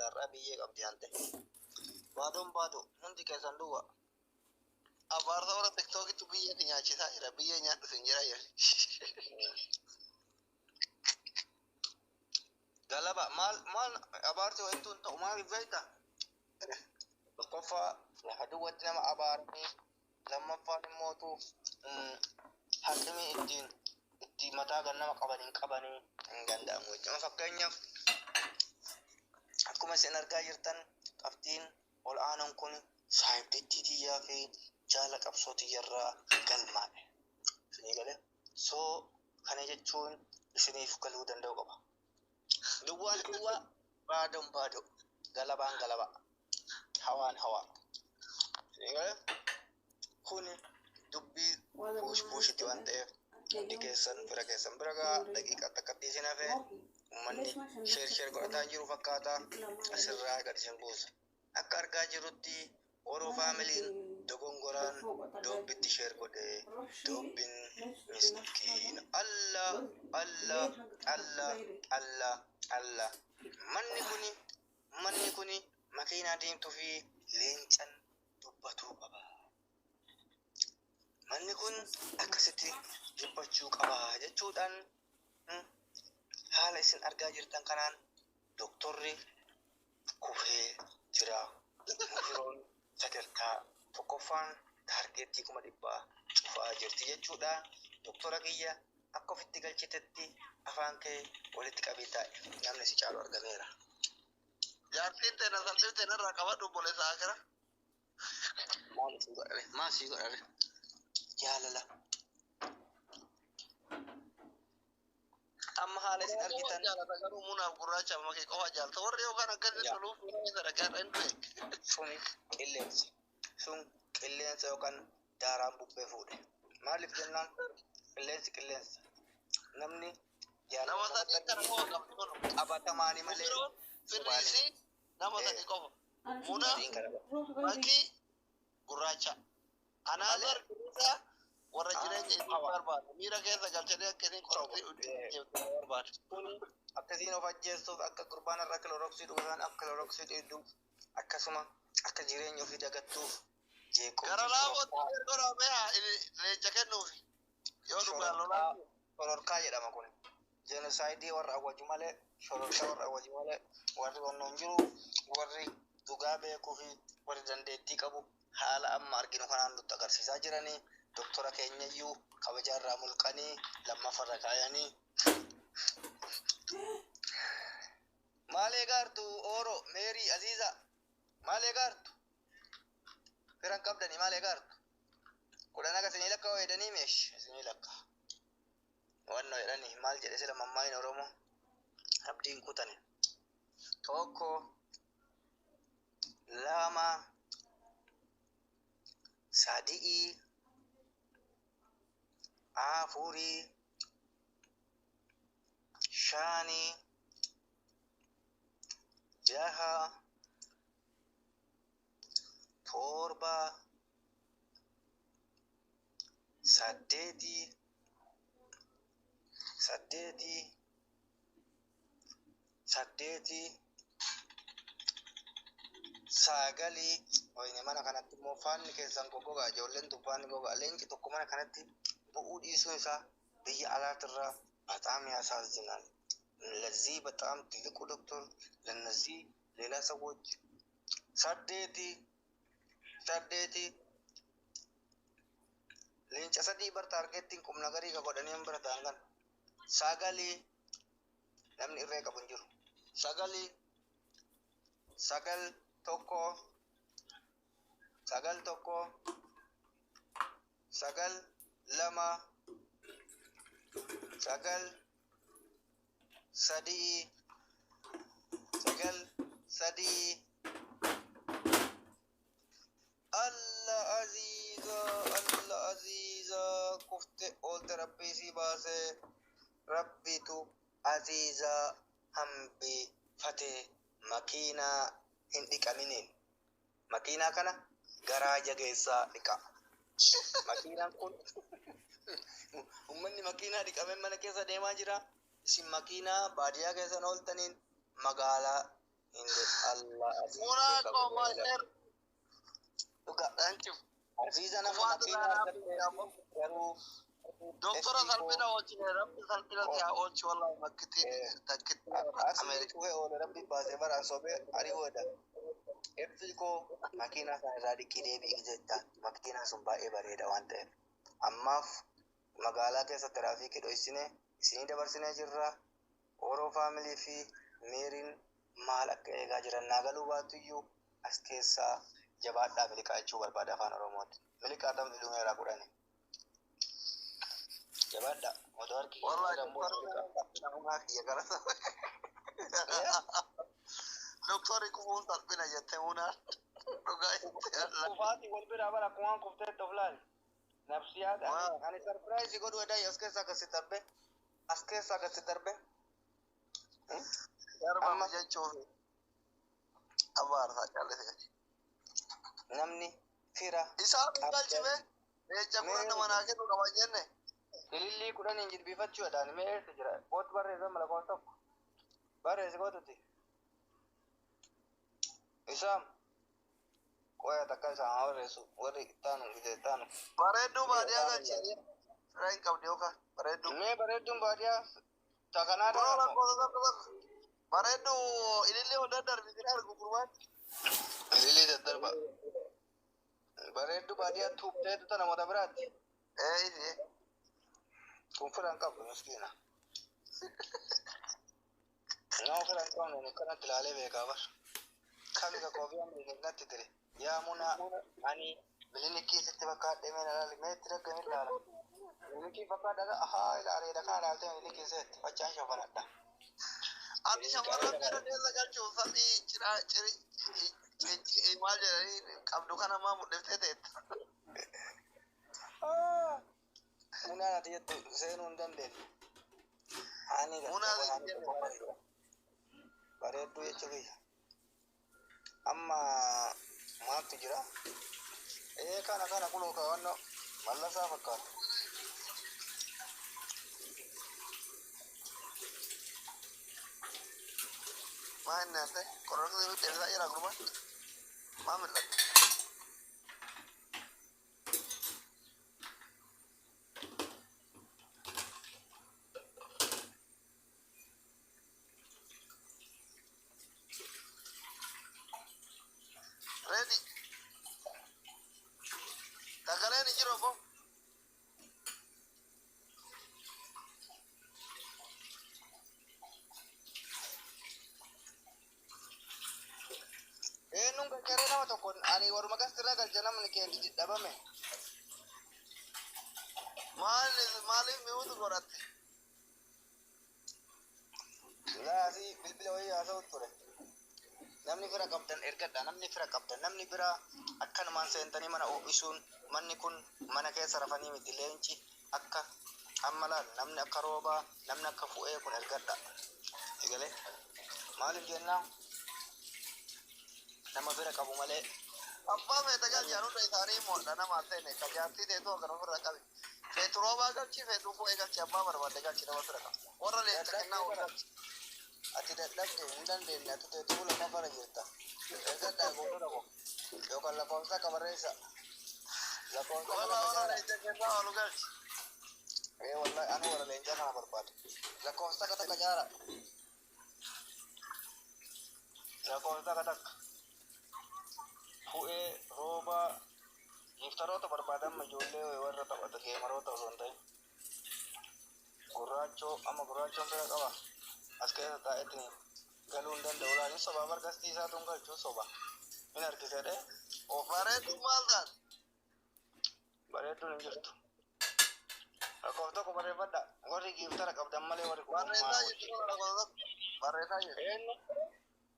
qabda har'aa biyyee qabdi hante. Baadoon baadoo hundi keessan duwwa. Abaarsa warra tiktookitti biyyee si nyaachisaa jira. Biyyee nyaadhu sin jira jira. Galaba maal maal abaarsi wayituun ta'u maaliif beekta? Tokkoffaa lafa duwwatti nama abaaranii lammaffaan immootu haqimii ittiin itti mataa gad nama qaban hin qabanii hin danda'amu jechuudha. Fakkeenyaaf akkuma isin argaa jirtan qabxiin ol aanan kun saahibdittii tiyyaa fi jaala qabsoo tiyyarraa galmaa'e. Isinii galee? So kana jechuun isiniif galuu danda'u qaba. Duwwaan duwwaa, baadoon baadoo, galabaan galaba, hawaan hawaa. Isinii galee? Kun dubbii puush puushiti waan ta'eef hundi keessan fira keessan bira gahaa daqiiqaa takkatti isin hafe ummanni sheer sheer godhataa jiru fakkaata asirraa gad isin buusa. Akka argaa jirrutti Oro Family'n dogongoraan Doobbitti share godhe Doobbin miskiina Allah Allah Allah Allah Allah Manni kuni manni kuni makiinaa diimtuu fi leencan dubbatuu qaba. Manni kun akkasitti dubbachuu qaba jechuudhaan haala isin argaa jirtan kanaan doktorri kufee jira. Mufiroon sadarkaa tokkoffaan taargeettii 100,000 cufaa jirti jechuudha. Doktora kiyya akka ofitti galchitetti afaan kee walitti qabii taa'i. Namni si caalu argameera. Jaartiin tee na salphifte narraa qabadhu obboleessa akira. Maal sii godhare? Maal sii godhare? Jaalala. Amma haala isin Qofa argitan jaalata garuu munaaf gurraacha makee qofa jaalata. Warri yookaan akkasii yaa toluuf fuula keessa dhaqee har'a hin du'e. suni qilleensa. Sun qilleensa yookaan daaraan bubbee fuudhe. Maaliif jennaan qilleensi qilleensa. Namni jaalala Nama namatti sadii kana argisiisu qofa qabdi kun. qabatamaani malee Mufiroon firri sobaani isii nama miti. sadii qofa. Muna, Sadiin kana qofa. makii, gurraacha. Malee Anaazar Girisa warra jireenya isii hawa barbaadu. Miira keessa galchanii akka isiin soba. qortii jeeftu barbaadu. Kun akkasiin of ajjeessuuf akka gurbaan irra kiloroksii dhugan akka kiloroksii dhugdu akkasuma akka jireenya ofii dagattuuf jeequmsa Gara laafootti shororkaa erga haa leenca kennuufi. Yoo dhugaan lolaa shororkaa shororkaa jedhama kun. Jenosaayidii warra awwaju malee shororkaa warra awwaju malee warri wannoon hin jiru warri dhugaa beekuu fi warri dandeettii qabu haala amma arginu kanaan nutti agarsiisaa jiranii doktora keenyayyuu kabajaa irraa mulqanii lammaffarra kaayanii maal eegaartu Ooro Meerii Aziiza maal eegaartu firan qabdanii maal eegaartu 10 haga isinii lakkaa'u eedanii meesh isinii lakkaa wannoo jedhanii maal jedhe sila mammaayin Oromoo abdiin kutane 1 2 3 4 5 6 7 8 8 8 9 wayne mana kanatti immoo faanni keessan goggogaa ijoolleen tun faanni gogaa leenci tokko mana kanatti bu'uu dhiisuun isaa biyya alaatirraa በጣም ያሳዝናል። ለዚህ በጣም ትልቁ ዶክተር ለነዚህ ሌላ ሰዎች saddeeti saddeeti leenca sadii bar taargeettiin qubna garii ka godhanii hin bira ta'an kan sagalii namni irree qabu hin jiru sagalii 9 1 9 1 9 2 9 3 9 3 Allah Aziza Allah Aziza kufte oolte rabbii sii baase rabbiitu Aziza hambifate makiinaa hin dhiqaminiin makiinaa kana garaaja geessaa dhiqaa makiinaan kun ummanni makiinaa dhiqamee mana keessa deemaa jira isin makiinaa baadiyyaa keessan ooltaniin magaalaa hin Munaa koomaasheer. Dhuga. Thank you. Aziza nama Kufaatu makiinaa irraa argattee garuu Doktora FB koo salphina oolchine, rabbi salphina si haa oolchu, wallahi makkitiin takkitti asii Ameerika. kufee oole rabbi baasee baraan sobee ari'oodha. FB koo makiinaa sana irraa dhiqii deebi'i jetta, makiinaa sun baay'ee bareeda waan ta'eef. Ammaaf magaalaa keessa tiraafikii dho'isine isinii dabarsinee jirra. Oroo faamilii fi meeriin maal akka eegaa jiran naa galuu baatuyyuu as keessaa jabaadhaa miliqaa jechuu barbaada afaan Oromooti. Miliqaa tamni dhumeeraa kudhani. Jabaadhaa. Otoo harki keenya Wallahi dammoo doktorri miliqaa. namumaa kiyya gara. Doktorri kufuun salphina jette munaan. Dhugaa jette Allah. Kufaatii wal biraa bara akkumaan kufteetti of laali. Nafsiyaadha. Waa. Ani sarpiraayizii godhu edaa as keessa akkasi darbe. As keessa akkasi darbe. Darbama Amma jechuuf abaarsaa callise. namni fira Isaan hin qabdan galchine leenca mee kudhan nama naa kennu qaba jenne. Ilillii kudhaniin jilbiifachuudhaan mee eessa jira? Kootu barreessa mala koon tokko. Barreessi kootuti. Isaam qoya takka isaan haa barreessu warri ittaanu gite ittaanu. Bareedduu Mee baadiyyaa ittaanu galchi. Fira hin qabdi yookaan bareedduu. Mee bareedduun baadiyyaa takanaadhaa Kunoo ammoo. lakkoofsa tokko tokko. Bareedduu ilillee ol daddarbitee argu gurbaan. Ilillii daddarba. Bareedduu baadiyyaa tuubteetu tana namoota biraatti. Ee isi. Kun fira hin qabdu miskiina. Nama fira hin qabne akkanatti ilaalee beekaa bar. Kami ka koofiyaan natti tire. Yaa munaa ani bilinikii sitti fakkaadhe mee na laali mee itti dhaggame ilaala. Bilinikii fakkaadha ahaa ilaalee kana ilaaltee bilinikii seetti fachaan shafanadha. Ati shamarran kana keessa galchuuf sadii ciraa ciri maal jedhanii qabdu kana maa mul'iftee teetta. Munaan ati jettu seenuu hin dandeenye. Ani Munaa gartee sin waan jenne tokko bareedu. Bareedduu jechuu kiyya. Amma maaltu jira? Ee kana kana kuloo kaawwannoo mallasaa fakkaata. Maa inni ante qorra deebisaa jira gurbaan. Maa mul'ata? Ready. Sagaleen hin jiru obbo. Eenyuun gargaaree nama tokko ani waruma gastirraa galcha namni keenya dhabame. Maal maaliif mi'uutu godhatte? Laasii bilbila wayii haasa'u ture. Namni fira qabdan ergadha, namni fira qabdan namni biraa akkanumaan seentanii mana uwwisuun manni kun mana keessa rafanii miti leenci akka amma laal namni akka roobaa namni akka fu'ee kun ergadha. Egalee maaliif jennaan nama fira qabu malee. Abbaa feete galchaan hunda isaanii moodha nama seene ka jaartii teetu akkan ofirra qabi. Feetu roobaa galchi, feetu fu'ee galchi, abbaa barbaadde galchi nama fira qabu. Warra leenca kennaa Dadhabdee ol bara galchi. Ati dadhabde hin dandeenye ati teetuu lafa bara jirta. Ergadhaa gootota ko yookaan lakkoofsa akka barreessa lakkoofsa Warra kana warra qacaara. leenca kennaa ol galchi. Ee wallahi anu warra leencaa kana barbaada. Lakkoofsa akka takka jaara. Lakkoofsa akka takka. Fu'ee roobaa giftaroota barbaadan ijoollee warra taphata geemaroota osoo hin ta'in. Gurraachoo amma gurraachoon fira qaba. As keessa taa'etti galuu hin danda'u laal hin sobaa bargastii isaatu hin galchuu soba. Hin harkisedhe of Bareedduu maal taate? Bareedduun hin jirtu. Lakkoofsa tokko barreeffadha. Warri giftara qabdan malee warri kun Barreessaa maa jirtu kun lakkoofsa tokko. Barreessaa jirtu. Eenyu?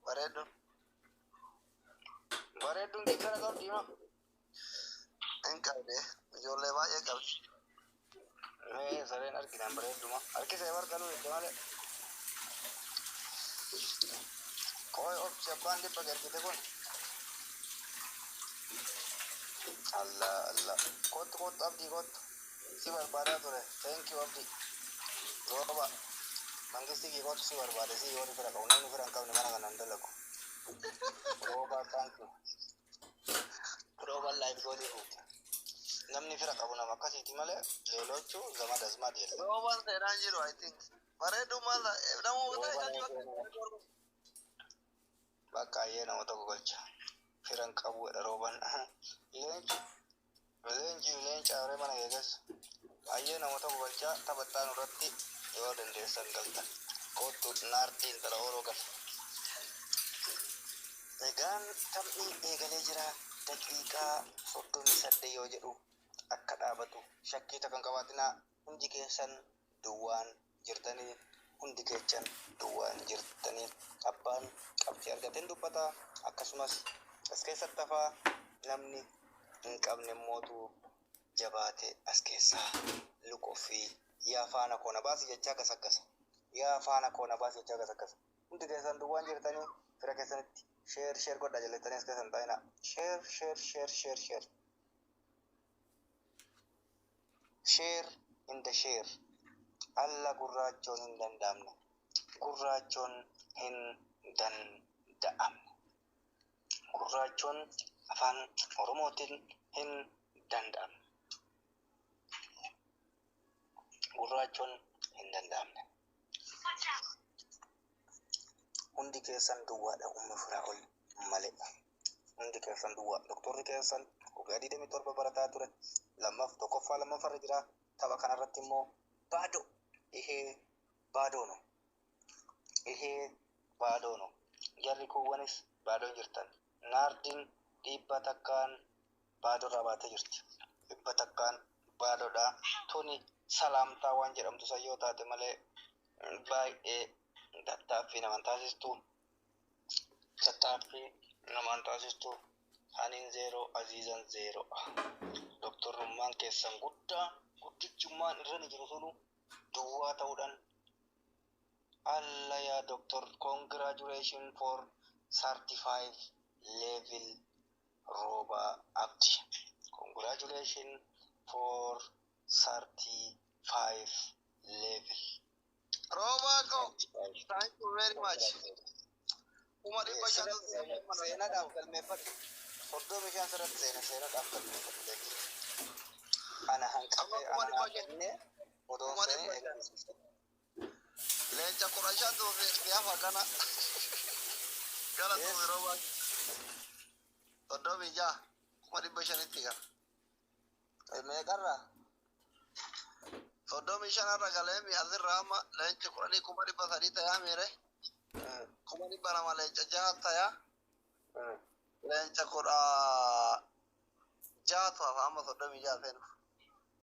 Bareedduun. Bareedduun giftara qabdi hima. Hin qabde. Ijoollee baay'ee qabdi. Mee sareen arginaan bareedduma. Harkisee bargaluu jette malee. Qoy obsi abbaan dhibba gargite kun. Allah Allah. Kottu kottu abdii kottu. Si barbaadaa ture. Thank you abdii. Rooba. Mangistii kee kottu si barbaade si warri fira qabu. Namni fira hin qabne mana kana hin dalagu. Thank you. Rooban life goalii fuute. Namni fira qabu nama akkasiiti malee ሌሎቹ ዘመድ አዝማድ የለም። Roobaan seenaan jiru, I think. Bareedu maal namoota Roobaan bakka ayyee nama tokko galcha. Firan qabu jedha rooban. Leenci leenci leenca haree mana kee keessa. Ayyee nama tokko galcha, taphattaan irratti yoo dandeessan galtan. Kootu, naartii intala ooluu gala. Egaan taphni eegalee jira. Daqiiqaa 38 yoo jedhu akka dhaabatu shakkii takka hin qabaatinaa. Hundi keessan duwwaan jirtanii, hundi keessan duwwaan jirtanii, abbaan qabxii argateen dubbata, akkasumas as keessatti hafaa, namni hin qabne mootu jabaate as keessaa luqoffii yaa faana koona baasi jechaa gasaggasa, yaa faana koona baasi jechaa gasaggasa. Hundi keessan duwwaan jirtanii, fira keessanitti share share godhaa jallettanii as keessan taa'inaa. Share, share, share, share, share, share in the share. Alla gurraachoon hin danda'amne, gurraachoon hin danda'amne, gurraachoon afaan Oromootiin hin danda'amne, gurraachoon hin danda'amne. Hundi keessan duwwaadha, ummi firaa ol malee hundi keessan duwwaa. Doktorri keessan waggaa 27 barataa ture lammaff tokkoffaa lammaffarra jira. Tapha kanarratti immoo baadoo ihee baadoo no, ihee baadoo no. Jarri kuuwwanis baadoon jirtan. Naardiin 100n baadorraa baatee jirti. 100n baadoodha. Tuni salaamtaa waan jedhamtu san yoo taate malee baay'ee tattaaffii naman taasistu, tattaaffii naman taasistu. Aniin zeeroo, Aziizan zeeroo. Doktorrummaan keessan guddaa guddichummaan irra ni jiru sunu duwwaa ta'uudhaan. Alla yaa doktor, congratulation for 35 level, Rooba Abdi. Congratulation for 35 level. Roobaa ko, thank you very much. 500,000. Seenaadhaaf galmeeffadhu. 35 sirratti seena, seenaadhaaf galmeeffadhu beeki. Ana hanqafee ana naa kennee odoon Kuma seenee 500. Eegalsiise. Leenca 15tu si'afa kana. Gara tuumi roobaa. 36 500,000tti gara. Meeqarraa? 35rra galee mi asirraa amma leenci 10 300,000 tayaa miire. 200,000 leenca jaha tayaa. Leenca 16tu hafa amma 36 seenuuf.